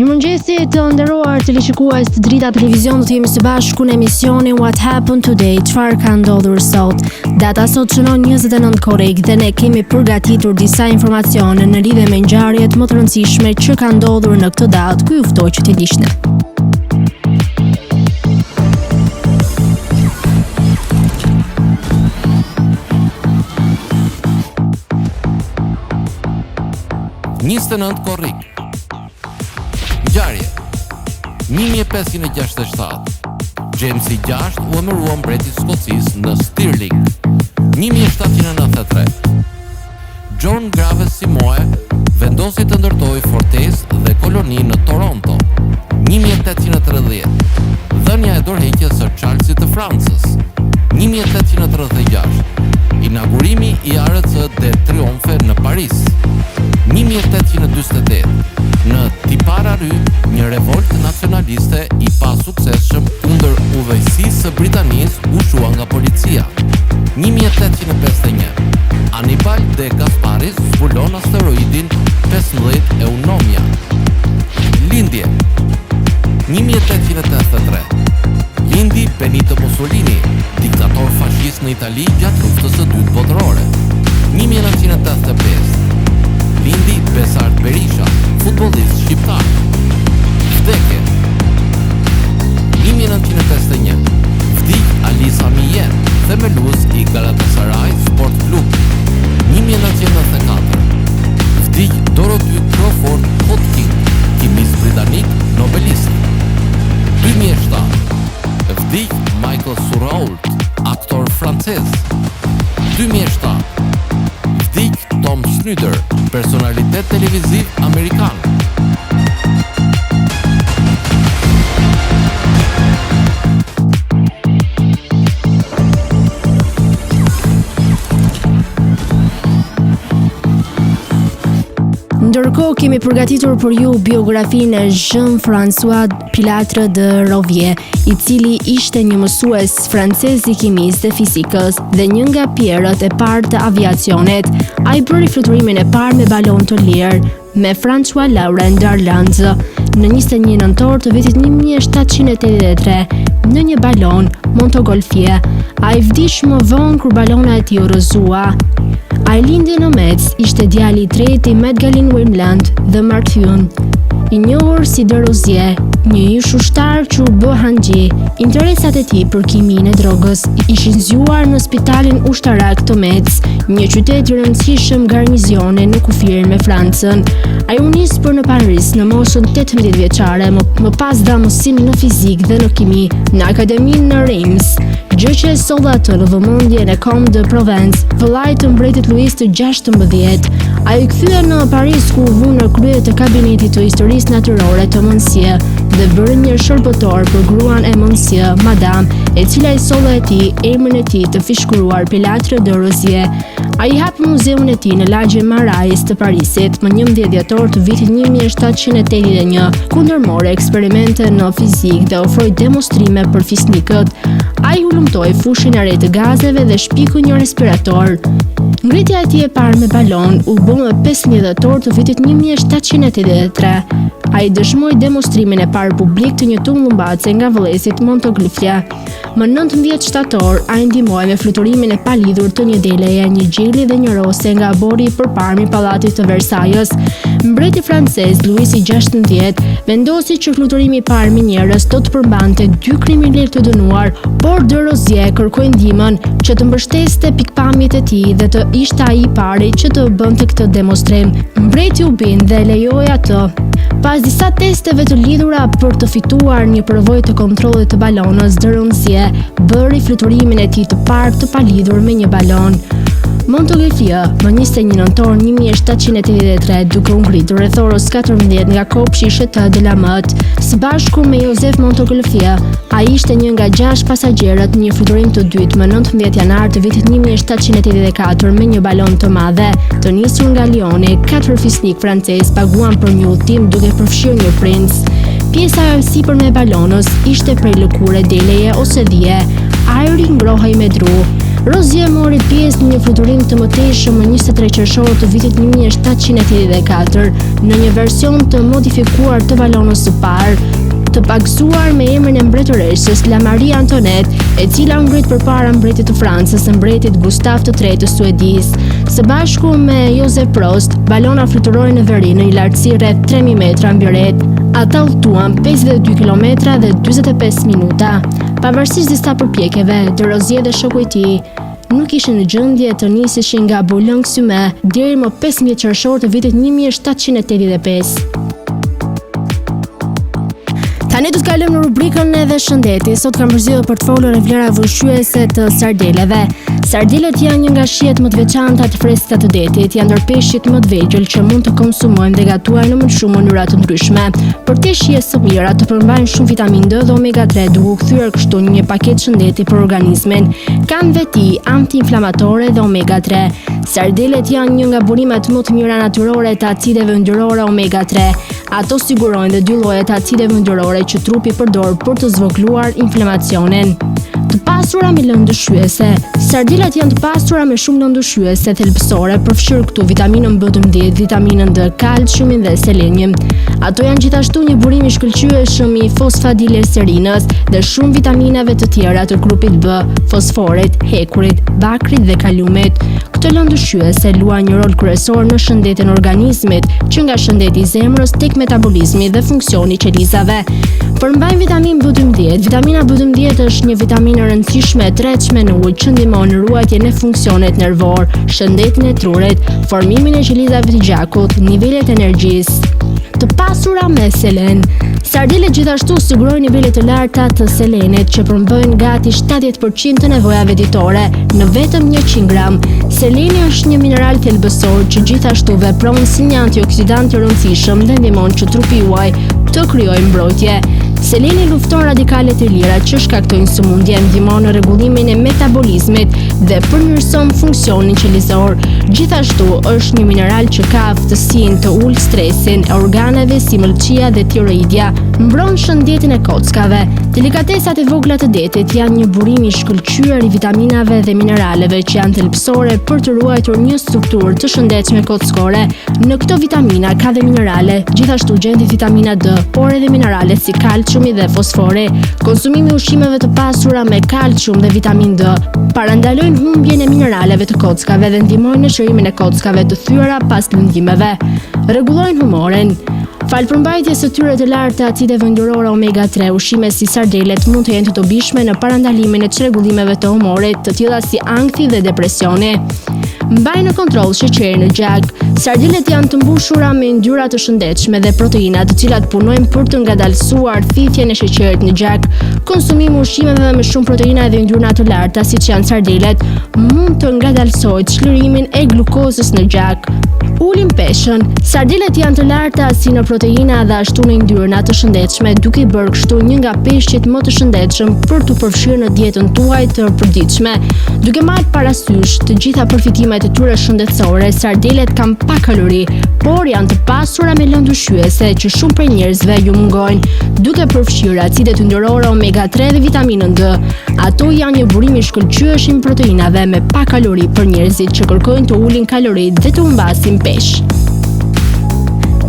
Mirëmëngjesi të nderuar teleshikues të Drita Televizion do të jemi së bashku në emisionin What Happened Today, çfarë ka ndodhur sot. Data sot shënon 29 korrik dhe ne kemi përgatitur disa informacione në lidhje me ngjarjet më të rëndësishme që kanë ndodhur në këtë datë, ku ju ftoj që t'i ndiqni. 29 korrik. Ngjarje 1567. James i 6 u emërua mbret i Skocisë në Stirling. 1793. John Graves Simoe vendosi të ndërtojë fortesë dhe koloni në Toronto. 1830. Dhënia e dorëheqjes së Charlesit të Francës. 1836. Inaugurimi i Arc de Triomphe në Paris. 1848. Në Tiparary, një revoltë nacionaliste i pasuksesshëm kundër udhëheqësisë së Britanisë u shua nga policia. 1851. Annibal de Gasparis zbulon asteroidin 15 Eunomia. Lindje 1883. Lindi Benito Mussolini, diktator fashist në Itali gjatë Luftës së Dytë Botërore. 1985. Lindi Besart Berisha, futbollist shqiptar. Vdekje 1951. Vdiq Ali Sami Yen, themelues i Galatasaray Sport Club. 1994. Vdiq Dorothy Crawford Hodgkin, kimist britanik, nobelist. 2007. Vdiq Michael Surrault, aktor francez. 2007. Vdiq Tom Snyder, personalitet televiziv amerikan. Ndërkohë kemi përgatitur për ju biografinë e Jean-François Pilatre de Rozier, i cili ishte një mësues francez i kimisë dhe fizikës dhe një nga pionierët e parë të aviacionit. Ai bëri fluturimin e parë me balonë të lirë me François Laurent d'Arlandes në 21 nëntor të vitit 1783 në një balonë Montgolfier. Ai vdiq më vonë kur balona e tij u rrëzua. Ai lindi në Metz, ishte djali i tretë i Medgalin Wimland dhe Marthyun, i njohur si de Rozier, një ish ushtar që u bë hanxhi. Interesat e tij për kiminë e drogës ishin zgjuar në spitalin ushtarak të Metz, një qytet i rëndësishëm garnizioni në kufirin me Francën. Ai u nis për në Paris në moshën 18 vjeçare, më, më pas dha mësim në fizikë dhe në kimi në akademinë në Reims, gjë që e solli atë në vëmendjen e Comte de Provence, vëllait të mbretit Luis të 16. Ai u kthye në Paris ku u vu në krye të kabinetit të historisë natyrore të Monsieur dhe bëri një shërbëtor për gruan e Monsieur, Madame, e cila i solli atij emrin e tij të fishkëruar Pilatre de Rozier. Ai hapi muzeun e tij në lagjen Marais të Parisit më 11 dhjetor të vitit 1781, ku ndërmori eksperimente në fizikë dhe ofroi demonstrime për fisnikët. Ai hulumtoi fushën e re të gazeve dhe shpiku një respirator. Ngritja e tij e parë me balonë u bë më 15 dhjetor të vitit 1783. Ai dëshmoi demonstrimin e parë publik të një tullumbace nga vëllezërit Montgolfier. Më 19 shtator, ai ndihmoi me fluturimin e palidhur të një deleje, një gjeli dhe një rose nga oborri i përparmë i pallatit të Versajës. Mbreti francez Luis i XVI vendosi që fluturimi i parë me njerëz do të përmbante dy kriminelë të dënuar, por de Rozier kërkoi ndihmën që të mbështeste pikëpamjet e tij dhe të ishte ai i pari që të bënte këtë demonstrim. Mbreti u bind dhe e lejoi atë. Pas disa testeve të lidhura për të fituar një përvojë të kontrollit të balonës, de Rozier bëri fluturimin e tij të parë të palidhur me një balonë. Montgolfier, më 21 nëntor 1783, duke u ngritur rreth orës 14 nga kopshti i Château de la Motte, së bashku me Joseph Montgolfier, ai ishte një nga gjashtë pasagjerët në një fluturim të dytë më 19 janar të vitit 1784 me një balonë të madhe, të nisur nga Lioni, katër fisnikë francezë paguan për një udhëtim duke përfshirë një princ. Pjesa e sipërme e balonës ishte prej lëkure deleje ose dhie. Ajri ngrohej me dru. Rozier mori pjesë në një fluturim të mëtejshëm më 23 qershor të vitit 1784 në një version të modifikuar të balonës së parë, të pagëzuar me emrin e mbretëreshës La Marie Antoinette, e cila u ngrit përpara mbretit të Francës e mbretit Gustav të III të Suedisë. Së bashku me Joseph Prost, balona fluturoi në veri në një lartësi rreth 3000 metra mbi retë. Ata udhëtuan 52 kilometra dhe 45 minuta. Pavarësisht disa përpjekjeve, De Rozier dhe shoku i tij nuk ishin në gjendje të niseshin nga Boulogne-sur-Mer deri më 15 qershor të vitit 1785. Tani do të kalojmë në rubrikën edhe shëndeti. Sot kam përzgjedhur për të folur në vlerave ushqyese të sardeleve. Sardelet janë një nga shijet më të veçanta të freskëta të detit, janë ndër peshqit më të vegjël që mund të konsumojmë dhe gatuajmë në shumë mënyra të ndryshme. Përtej shijes së mirë, ato përmbajnë shumë vitaminë D dhe omega 3, duke u kthyer kështu në një paketë shëndeti për organizmin. Kanë veti antiinflamatore dhe omega 3. Sardelet janë një nga burimet më të mira natyrore të acideve yndyrore omega 3. Ato sigurojnë dhe dy lloje të acideve yndyrore që trupi përdor për të zvogëluar inflamacionin. Të pasura me lëndë ushqyese. Sardelat janë të pasura me shumë lëndë ushqyese thelbësore, përfshirë këtu vitaminën B12, vitaminën D, kalciumin dhe selenin. Ato janë gjithashtu një burim i shkëlqyeshëm i fosfatidilserinës dhe shumë vitaminave të tjera të grupit B, fosforit, hekurit, bakrit dhe kaliumit. Këto lëndë ushqyese luajnë një rol kryesor në shëndetin e organizmit, që nga shëndeti i zemrës tek metabolizmi dhe funksioni i qelizave. Përmbajnë vitaminë B12. Vitamina B12 është një vitaminë e rëndësishme e tretshme në ujë që ndihmon në ruajtjen e funksionit nervor, shëndetin e trurit, formimin e qelizave të gjakut, nivelet e energjisë. Të pasura me selen. Sardelet gjithashtu sigurojnë nivele të larta të selenit që përbëjnë gati 70% të nevojave ditore në vetëm 100 gram. Seleni është një mineral thelbësor që gjithashtu vepron si një antioksidant i rëndësishëm dhe ndihmon që trupi juaj të krijojë mbrojtje. Seleni lufton radikalet e lira që shkaktojnë sëmundje, ndihmon në rregullimin e metabolizmit dhe përmirëson funksionin qelizor. Gjithashtu është një mineral që ka aftësinë të ulë stresin e organeve si mëlçia dhe tiroidja, mbron shëndetin e kockave. Delikatesat e vogla të detit janë një burim i shkëlqyer i vitaminave dhe mineraleve që janë thelbësore për të ruajtur një strukturë të shëndetshme kockore. Në këto vitamina ka dhe minerale, gjithashtu gjendet vitamina D, por edhe minerale si kalciumi dhe fosfori. Konsumimi i ushqimeve të pasura me kalcium dhe vitaminë D parandalojnë humbjen e mineraleve të kockave dhe ndihmojnë në shërimin e kockave të thyera pas lëndimeve. Rregullojnë humorin. Falë përmbajtjes së tyre të lartë të acideve yndyrore omega 3, ushqime si sardelet mund të jenë të dobishme në parandalimin e çrregullimeve të humorit, të tilla si ankthi dhe depresioni. Mbajnë në kontroll sheqerin në gjak. Sardelet janë të mbushura me yndyra të shëndetshme dhe proteina, të cilat punojnë për të ngadalësuar thithjen e sheqerit në gjak. Konsumimi i ushqimeve me shumë proteina dhe yndyrna të larta, siç janë sardelet, mund të ngadalësojë çlirimin e glukozës në gjak. Ulin peshën. Sardelet janë të larta si në proteina dhe ashtu në yndyrna të shëndetshme, duke i bërë kështu një nga peshqit më të shëndetshëm për t'u përfshirë në dietën tuaj të përditshme. Duke marrë parasysh të gjitha përfitimet e tyre shëndetësore, sardelet kanë pak kalori, por janë të pasura me lëndë ushqyese që shumë prej njerëzve ju mungojnë, duke përfshirë acidet yndyrore omega 3 dhe vitaminën D. Ato janë një burim i shkëlqyeshëm i proteinave me pak kalori për njerëzit që kërkojnë të ulin kaloritë dhe të humbasin peshë.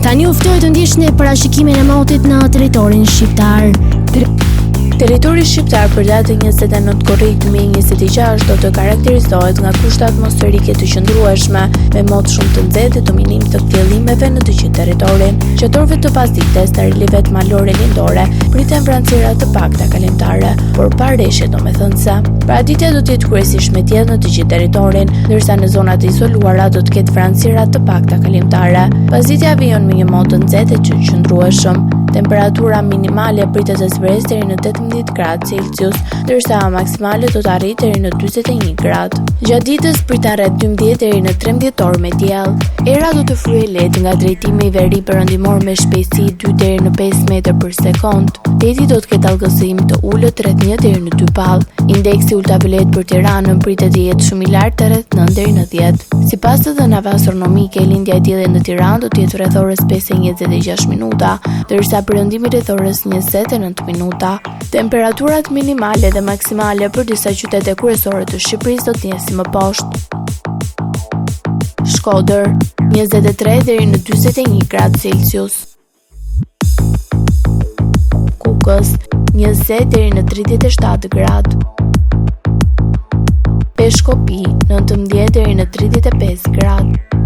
Tani ju ftoj të ndiqni parashikimin e motit në territorin shqiptar. Territori shqiptar për datën 29 korrik 2026 do të karakterizohet nga kushte atmosferike të qëndrueshme, me mot shumë të nxehtë dhe dominim të kthjellimeve në të gjithë territorin. Gjatë orëve të pasdites në relievet malore lindore priten vranësira të pakta kalimtare, por pa reshje domethënëse. Paraditja do të jetë kryesisht me diell në të gjithë territorin, ndërsa në zonat e izoluara do të ketë vranësira të pakta kalimtare. Pasditja vijon me një mot të nxehtë e të qëndrueshëm. Temperatura minimale pritet të zbresë deri në 18 gradë Celsius, ndërsa maksimale do të arrijë deri në 41 gradë. Gjatë ditës priten rreth 12 deri në 13 orë me diell. Era do të fryjë lehtë nga drejtimi veri perëndimor me shpejtësi 2 deri në 5 metra për sekondë. Deti do të ketë dallgëzim të ulët rreth 1 deri në 2 ballë. Indeksi ultraviolet për Tiranën pritet të jetë shumë i lartë rreth 9 deri në 10. Sipas të dhënave astronomike, lindja e diellit në Tiranë do të jetë rreth orës 5:26 minuta, ndërsa. ndërsa perëndimi rreth orës 29 minuta. Temperaturat minimale dhe maksimale për disa qytete kryesore të Shqipërisë do të jenë si më poshtë. Shkodër, 23 deri në 41 gradë Celsius. Kukës, 20 deri në 37 gradë. Peshkopi, 19 deri në 35 gradë.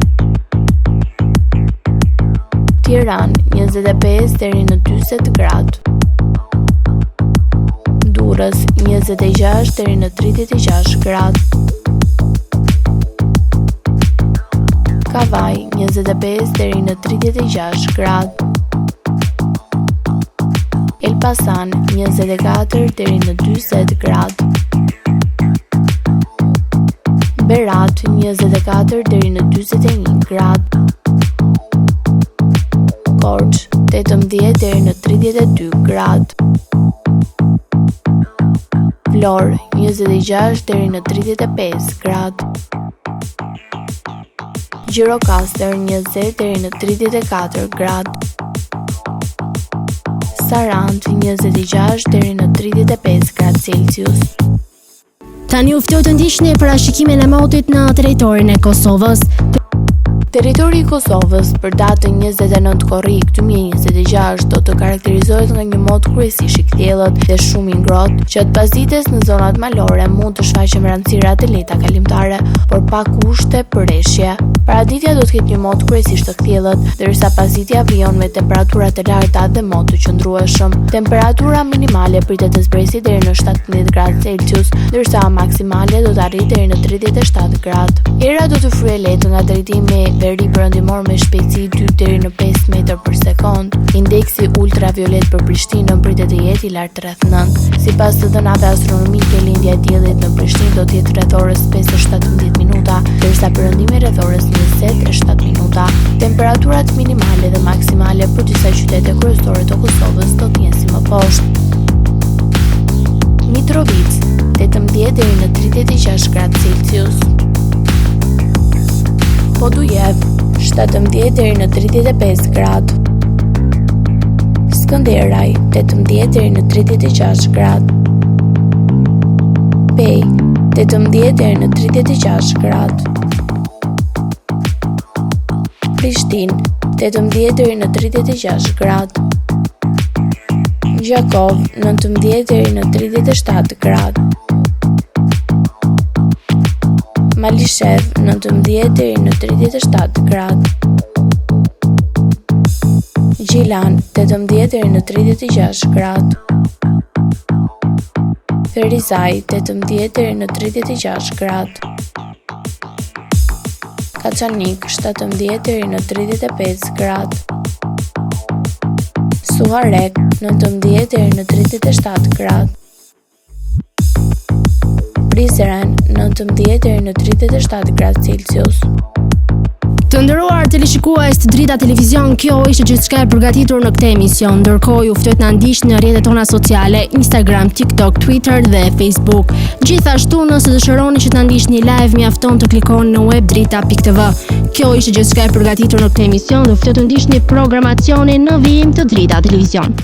Tiranë, 25 deri në 40 gradë. Durrës, 26 deri në 36 gradë. Kavajë, 25 deri në 36 gradë. Elbasan, 24 deri në 40 gradë. Berat, 24 deri në 41 gradë. Korçë, 18 deri në 32 gradë. Vlorë, 26 deri në 35 gradë. Gjirokastër 20 deri në 34 gradë. Sarandë 26 deri në 35 gradë Celsius. Tani ju ftoj të ndiqni parashikimin e motit në territorin e Kosovës. Territori i Kosovës për datën 29 korrik 2026 do të karakterizohet nga një mot kryesisht i kthjellët dhe shumë i ngrohtë. Gjatë pasdites në zonat malore mund të shfaqen vranësira të lehta kalimtare, por pa kushte për reshje. Paraditja do të ketë një mot kryesisht të kthjellët, ndërsa pasditja vijon me temperatura të larta dhe mot të qëndrueshëm. Temperatura minimale pritet të zbresi deri në 17 gradë Celsius, ndërsa maksimale do të arrijë deri në 37 gradë. Era do të fryjë lehtë nga drejtimi veri perëndimor me shpejtësi 2 deri në 5 metra për sekondë. Indeksi ultraviolet për Prishtinën pritet të jetë i lartë rreth 9. Sipas të dhënave astronomike, lindja e diellit në Prishtinë do të jetë rreth orës 5:17 minuta, ndërsa perëndimi rreth orës 27 minuta. Temperaturat minimale dhe maksimale për disa qytete kryesore të Kosovës do të jenë si më poshtë. Mitrovicë, 18 deri në 36 gradë Celsius. Podujevë, 17 deri në 35 gradë. Skënderaj, 18 deri në 36 gradë. Pejë, 18 deri në 36 gradë. Prishtinë, 18 deri në 36 gradë. Gjakovë, 19 deri në 37 gradë. Malishevë, 19 deri në 37 gradë. Gjilan, 18 deri në 36 gradë. Ferizaj, 18 deri në 36 gradë. Kaçanik, 17 deri në 35 gradë. Suharekë, 19 deri në 37 gradë. Prizren, 19 deri në 37 gradë Celsius. Të nderuar teleshikues të Drita Televizion, kjo ishte gjithçka e përgatitur në këtë emision. Ndërkohë ju ftoj të na ndiqni në rrjetet tona sociale, Instagram, TikTok, Twitter dhe Facebook. Gjithashtu, nëse dëshironi që të na ndiqni live, mjafton të klikoni në web drita.tv. Kjo ishte gjithçka e përgatitur në këtë emision dhe ju ftoj të ndiqni programacionin në vijim të Drita Televizion.